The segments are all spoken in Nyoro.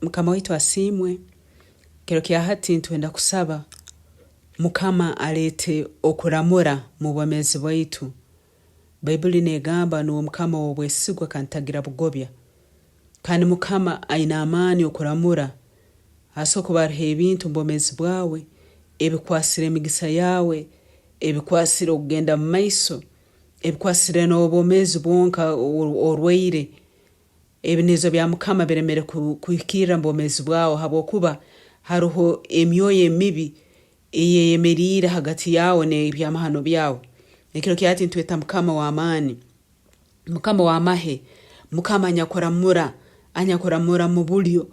Mukama waitu asiimwe, kiro kya hati nitwenda kusaba Mukama aleete okuramura mu bwomeezi bwaitu. Baibuli negamba nuwe Mukama ow'obwesigwa kandi tagira bugobya. Kandi Mukama aine amaani okuramura. Hasobora kuba haroho ebintu mu bwomeezi bwawe ebikwasire emigisa yaawe, ebikwasire okugenda mu maiso, ebikwasire n'obwomeezi bwonka orwaire. Ebinizo bya Mukama biremere kuhikirra mu bwomeezi bwawe habwokuba haroho emyoyo emibi eyeyemeriire hagati yaawe n'ebyamahano byawe. Ekiro kya hati nitweta Mukama ow'amaani, Mukama ow'amahe, Mukama anyakuramura, anyakuramura mu bulyo,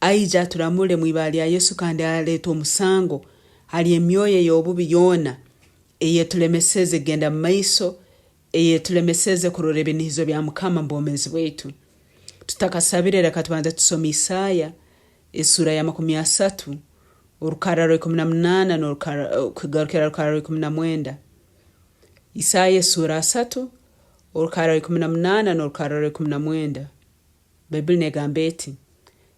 aije aturamule mu ibara lya Yesu kandi aleete omusango hali emyoyo ey'obubi yoona eyetulemeseze kugenda mu maiso, eyetulemeseze kurora ebinihizo bya Mukama mu bwomeezi bwaitu. Tutakasabire leka tubanze tusome Isaya esuura ya 30 orukarra rwa 18 kugarukira rukarra rwa 19. Isaya esuura 30 orukarra rwa 18 n'orukarra rwa 19. Baibuli negamba eti,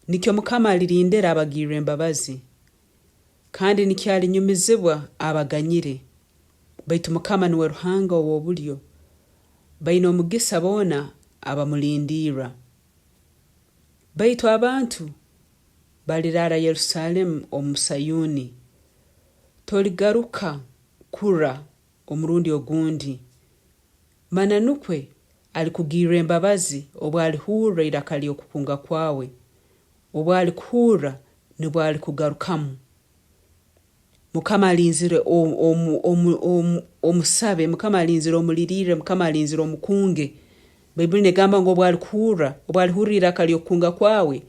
Nikyo Mukama alirindira abagirra embabazi, kandi nikyo alinyumizibwa abaganyire. Baitu Mukama nuwe Ruhanga ow'obulyo, baine omugisa boona abamulindirra. Baitu abantu baliraara Yerusalemu omu Sayuni, toligaruka kurra omurundi ogundi. Mananukwe alikugirra embabazi obu alihurra iraka ly'okukunga kwawe, obu alikuhurra nubwo alikugarukamu. Mukama alinzire omusabe, Mukama alinzire omulirirre, Mukama alinzire omukunge. Baibuli negamba ngu obu alikuhurra, obu alihurra iraka ly'okukunga kwawe,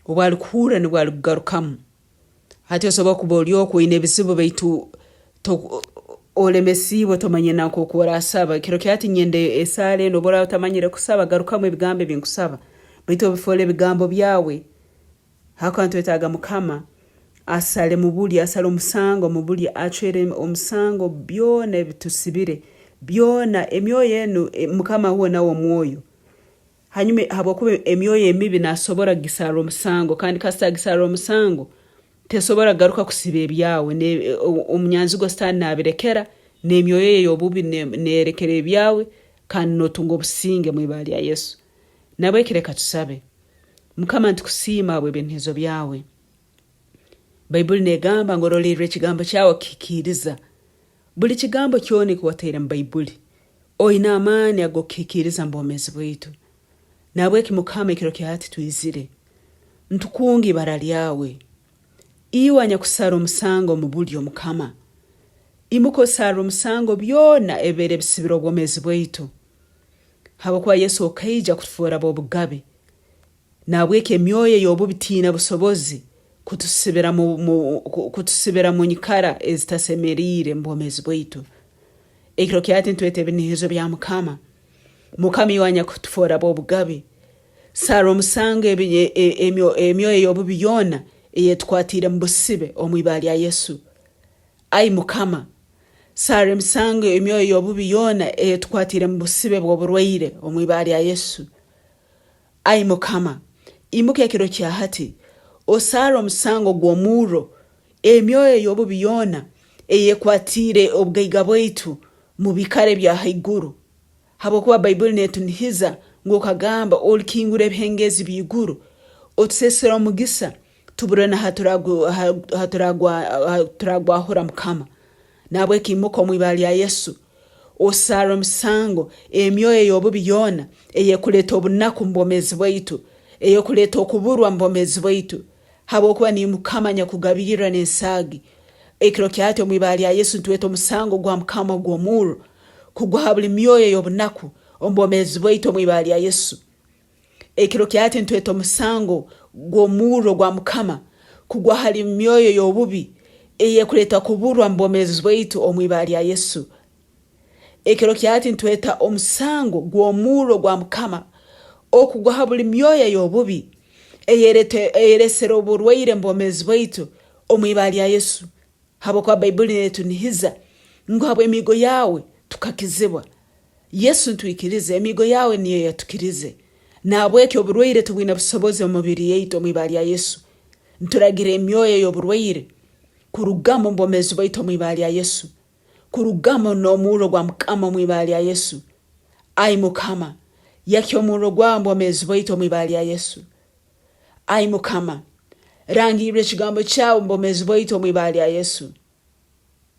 obu alikuhurra nubwo alikugarukamu. Hati osobora kuba oli oku oine ebizibu baitu olemesiibwe tomanyire na nk'oku orasaba. Kiro kya hati nyenda esaara enu obu oraaba otamanyire kusaba garukamu ebigambo ebi nkusaba baitu obifoole ebigambo byawe. Habwokuba nitwetaaga Mukama asale mubulyo, asale omusango mubulyo, acwere omusango byona ebitusibire, byona emyoyo enu Mukama huwe nawe omwoyo. Hanyuma habwokuba emyoyo emibi nasobora kugisarra omusango kandi kasita agisarra omusango tesobora kugaruka kusiba ebyawe omunyanzigwa Sitaani nabirekera n'emyoyo ye ey'obubi nerekera ebyawe kandi notunga obusinge mu ibara lya Yesu. Nabweki leka tusabe. Mukama nitukusiima habw'ebinhizo byawe. Baibuli negamba ngu orolerra ekigambo kyawe kukihikiiriza. Buli kigambo kyona eki wataire mu Baibuli, oine amaani ag'okukihikiiriza mu bwomeezi bwaitu. Nahabweki Mukama ekiro kya hati twizire, ntukunga ibara lyawe. Iwe anyakusara omusango omu bulyo Mukama, imuka osarre omusango byona ebibaire bisibire obwomeezi bwaitu. Habwokuba Yesu okaija kutufoora b'obugabe, nahabweki emyoyo ey'obubi tiine busobozi kutusibira kutusibira mu nyikara ezitasemeriire mu bwomeezi bwaitu. Ekiro kya hati nitweta ebinihizo bya Mukama. Mukama iwe anyakutufoora b'obugabe, sarra omusango emyoyo ey'obubi yoona eyetukwatiire mu busibe omu ibara lya Yesu. Ai Mukama, sarra emisango emyoyo y'obubi yoona eyetukwatiire mu busibe bw'oburwaire omu ibara lya Yesu. Ai Mukama, imuka ekiro kya hati, osarre omusango gw'omurro emyoyo ey'obubi yoona eyekwatiire obugaiga bwaitu mu biikaro ebya haiguru. Habwokuba Baibuli netunihiza ngu okagamba, Olikingura ebihengezi by'iguru, otusesere omugisa, tubure na haturagwahura Mukama. Nahabweki imuka omu ibara lya Yesu, osarre omusango emyoyo ey'obubi yoona ey'ekuleta obunaku mu bwomeezi bwaitu, ey'ekuleta okuburwa mu bwomeezi bwaitu, habwokuba niiwe Mukama anyakugabirra n'ensaagi. Ekiro kya hati omu ibara lya Yesu nitweta omusango gwa Mukama ogw'omurro kugwa ha buli myoyo ey'obunaku omu bwomeezi bwaitu omu ibara lya Yesu. Ekiro kya hati nitweta omusango gw'omurro gwa Mukama kugwa hali myoyo y'obubi ey'ekuleta kuburwa mu bwomeezi bwaitu omu ibara lya Yesu. Ekiro kya hati nitweta omusango gw'omurro gwa Mukama okugwa ha buli myoyo ey'obubi eyeresere oburwaire mu bwomeezi bwaitu omu ibara lya Yesu. Habwokuba Baibuli netunihiza ngu habw'emiigo yawe tukakizibwa. Yesu ntwikirize emiigo yawe niyo yatukirize. Nahabweki oburwaire tubwine busobozi omu mubiri yaitu omu ibara lya Yesu. Nturagira emyoyo ey'oburwaire kurugamu omu bwomeezi bwaitu omu ibara lya Yesu. Kurugamu n'omurro gwa Mukama omu ibara lya Yesu. Ai Mukama, yakya omurro gwawe omu bwomeezi bwaitu omu ibara lya Yesu. Ai Mukama, rangirra ekigambo kyawe omu bwomeezi bwaitu omu ibara lya Yesu.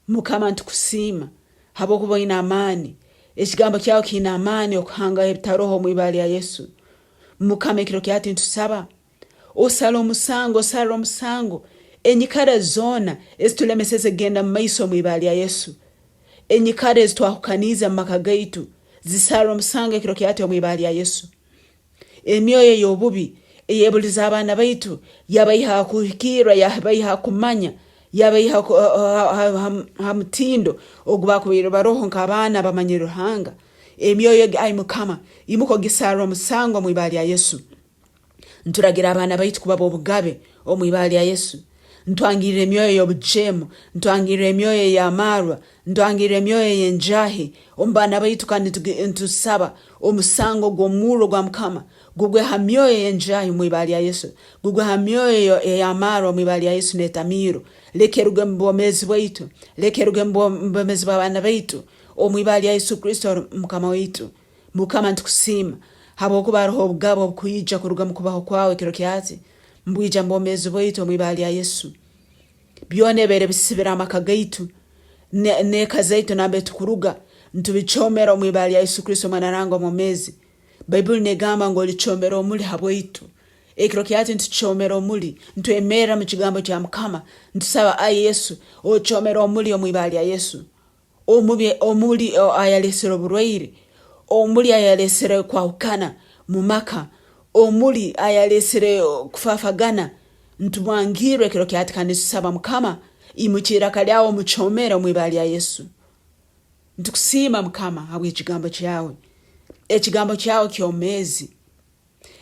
Mukama nitukusiima habwokuba oine amaani. Ekigambo kyawe kiine amaani okuhangaho ebitaroho omu ibara lya Yesu. Mukama ekiro kya hati nitusaba osale omusango, osarre omusango enyikara zoona ezitulemeseze kugenda mu maiso omu ibara lya Yesu. Enyikara ezitwahukaniize mu maka gaitu zisarre omusango ekiro kya hati omu ibara lya Yesu. Emyoyo ey'obubi eyebulize abaana baitu yabaiha ha kuhikirra, yabaiha ha kumanya, yabaiha ha mutindo ogu bakubaire baroho nk'abaana abamanyire Ruhanga. Emyoyo egi, ai Mukama, imuka ogisarre omusango omu ibara lya Yesu. Nturagira abaana baitu kuba b'obugabe omu ibara lya Yesu. Ntwangirra emyoyo ey'obujeemu, ntwangirra emyoyo ey'amaarwa, ntwangirra emyoyo ey'enjaahi omu baana baitu kandi nitusaba omusango gw'omurro gwa Mukama gugwe ha myoyo ey'enjaahi omu ibara lya Yesu, gugwe ha myoyo ey'amaarwa omu ibara lya Yesu n'etamiiro. Leka eruge omu bwomeezi bwaitu, leka eruge omu bwomeezi bw'abaana baitu omu ibara lya Yesu Kristo Mukama waitu. Mukama nitukusiima habwokuba haroho obugabe obukwija kuruga omu kubaho kwawe ekiro kya hati, mbwija mu bwomeezi bwaitu omu ibara lya Yesu. Byona ebibaire bisibire amaka gaitu n'eka zaitu nambere tukuruga, nitubicoomera omu ibara lya Yesu Kristo Omwana wa Ruhanga omwomeezi. Baibuli negamba ngu olicoomera omuli habwaitu. Ekiro kya hati nitucoomera omuli, nitwemerra mu kigambo kya Mukama, nitusaba ai Yesu ocoomere omuli omu ibara lya Yesu. Omubi omuli ayalesere oburwaire, omuli ayalesere kwahukana mu maka, omuli ayalesere kufaafagana, ntumwangirra ekiro kya hati kandi nitusaba Mukama imukya iraka lyawe omucoomere omu ibara lya Yesu. Nitukusiima Mukama habw'ekigambo kyawe. Ekigambo kyawe kyomeezi.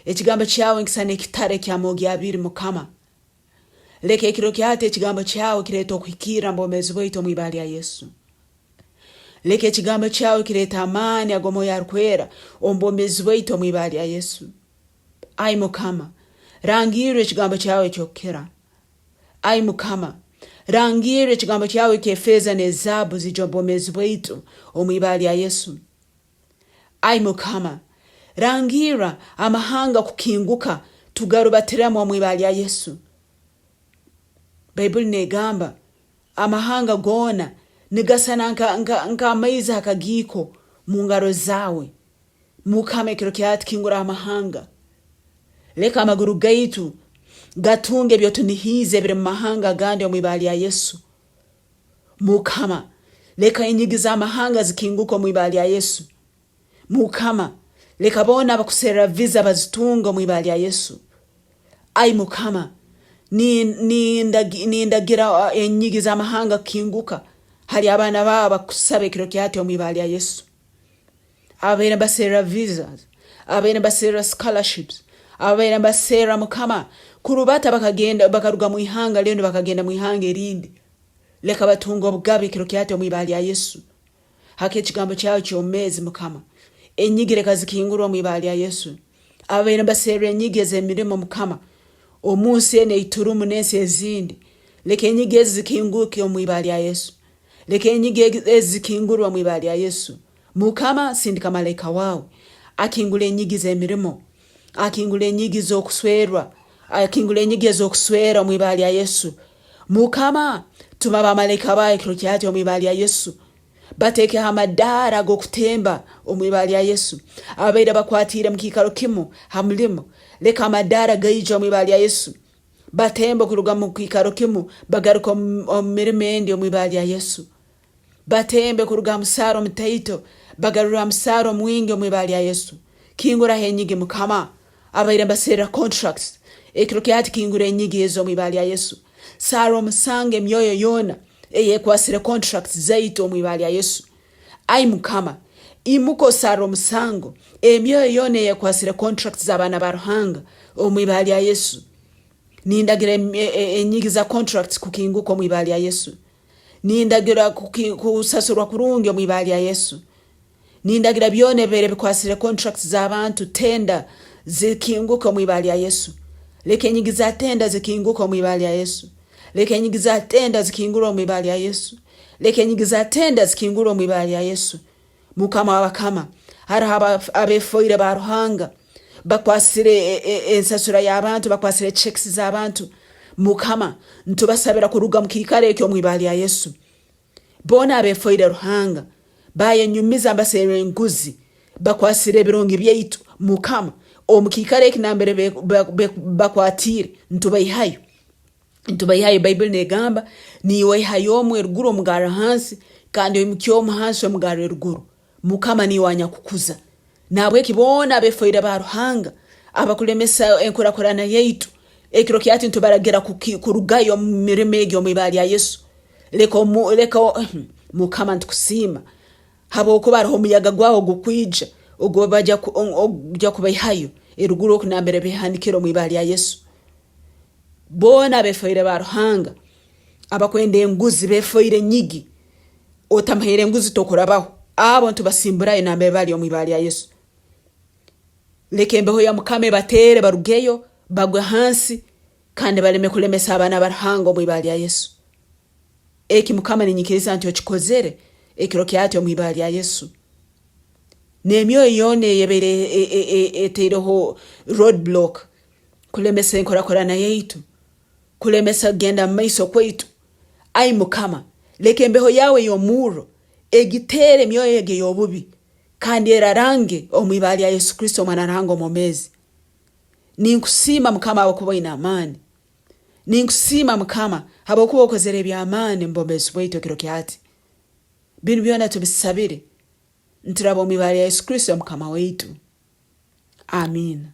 Ekigambo kyawe nikisana ekitara eky'amoogi abiri Mukama. Leka ekiro kya hati ekigambo kyawe kireete okuhikirra mu bwomeezi bwaitu omu ibara lya Yesu. Leka ekigambo kyawe kireete amaani ag'Omwoyo Arukwera omu bwomeezi bwaitu omu ibara lya Yesu. Ai Mukama, rangirra ekigambo kyawe eky'okukira. Ai Mukama, rangirra ekigambo kyawe eky'efeeza n'ezaabu ziija omu bwomeezi bwaitu omu ibara lya Yesu. Ai Mukama, rangirra amahanga kukinguka tugarubatiremu omu ibara lya Yesu. Baibuli negamba amahanga goona nigasana nk'amaizi ha kagiiko mu ngaro zaawe. Mukama ekiro kya hati kingura amahanga. Leka amaguru gaitu gatunge ebyotunihiize ebiri mu mahanga agandi omu ibara lya Yesu. Mukama, leka enyigi z'amahanga zikinguke omu ibara lya Yesu. Mukama, leka boona abakuserra visa bazitunge omu ibara lya Yesu. Ai Mukama, nindagira enyigi z'amahanga kukinguka hali abaana baawe abakukusaba ekiro kya hati omu ibara lya Yesu. Ababaire nibaserra visas, ababaire nibaserra scholarships, ababaire nibaserra Mukama kurubata bakagenda bakaruga mu ihanga linu bakagenda mu ihanga erindi. Leka batunge obugabe ekiro kya hati omu ibara lya Yesu. Haka ekigambo kyawe kyomeezi Mukama. Enyigi leka zikingurwe omu ibara lya Yesu. Ababaire nibaserra enyigi ez'emirimo Mukama omu nsi enu eiturumu n'ensi ezindi, leka enyigi ezi zikinguke omu ibara lya Yesu. Leka enyigi ezi zikingurwe omu ibara lya Yesu. Mukama, sindika malaika wawe akingule enyigi z'emirimo, akingule enyigi z'okuswerwa, akingule enyigi ez'okuswera omu ibara lya Yesu. Mukama, tuma bamalaika bawe ekiro kya hati omu ibara lya Yesu. Bateekeho amadaara ag'okutemba omu ibara lya Yesu. Ababaire bakwatiire mu kiikaro kimu ha mulimo, leka amadaara gaije omu ibara lya Yesu. Batembe kuruga mu kiikaro kimu bagaruke omu mirimo endi omu ibara lya Yesu. Batembe kuruga ha musaara omutaito bagarurwe ha musaara omwingi omu ibara lya Yesu. Kinguraho enyigi Mukama. Abaire nibaserra contracts ekiro kya hati kingura enyigi ezo omu ibara lya Yesu. Sarra omusango emyoyo yoona eyekwasire contracts zaitu omu ibara lya Yesu. Ai Mukama, imuka osarre omusango emyoyo yoona eyekwasire contracts z'abaana ba Ruhanga omu ibara lya Yesu. Nindagira enyigi za contracts kukinguka omu ibara lya Yesu. Nindagira kusasurwa kurungi omu ibara lya Yesu. Nindagira byona ebibaire bikwasire contracts z'abantu, tender Zikinguke omu ibara lya Yesu. Leka enyigi za tenda zikinguke omu ibara lya Yesu. Leka enyigi za tenda zikingurwe omu ibara lya Yesu. Leka enyigi za tenda zikingurwe omu ibara lya Yesu. Mukama w'abakama, haroho abefoire ba Ruhanga, bakwasire ensasura y'abantu, bakwasire checks z'abantu. Mukama, ntubasabira kuruga mu kiikaro ekyo omu ibara lya Yesu. Boona abefoire Ruhanga, bayenyumiza mbaserra enguzi, bakwasire ebirungi byaitu. Mukama, omu kiikaro eki nambere bakwatiire, ntubaihayo. Ntubaihayo. Baibuli negamba, niiwe oihayo omu eruguru omugarra hansi, kandi oimukya omu hansi omugarra eruguru. Mukama niiwe anyakukuza. Nahabweki boona abefoire ba Ruhanga abakulemesa enkurakurana yaitu, ekiro kyati nitubaragira kurugayo omu mirimo egi omu ibara lya Yesu. Leka omu, leka Mukama nitukusiima habwokuba haroho omuyaga gwawe ogukwija ogubajya kubaihayo eruguru oku nambere behanikire omu ibara lya Yesu. Boona abefoire ba Ruhanga abakwenda enguzi befoire nyigi, otamuhaire enguzi tokurabaho, abo nitubasimburayo nambere bali omu ibara lya Yesu. Leka embeho ya Mukama ebateere barugeyo bagwe hansi kandi baleme kulemesa abaana ba Ruhanga omu ibara lya Yesu. Eki Mukama ninyikiriza nti okikozere ekiro kyati omu ibara lya Yesu. N'emyoyo yoona eyebaire etaireho road block kulemesa enkurakurana yaitu, kulemesa kugenda mu maiso kwaitu, ai Mukama, leka embeho yaawe ey'omurro egiteere emyoyo egi ey'obubi kandi erarange omu ibara lya Yesu Kristo Omwana wa Ruhanga omwomeezi. Ninkusiima Mukama habwokuba oine amaani. Ninkusiima Mukama habwokuba okozere eby'amaani omu bwomeezi bwaitu ekiro kya hati. Binu byona tubisabire nituraba omu ibara lya Yesu Kristo Mukama waitu. Amiina.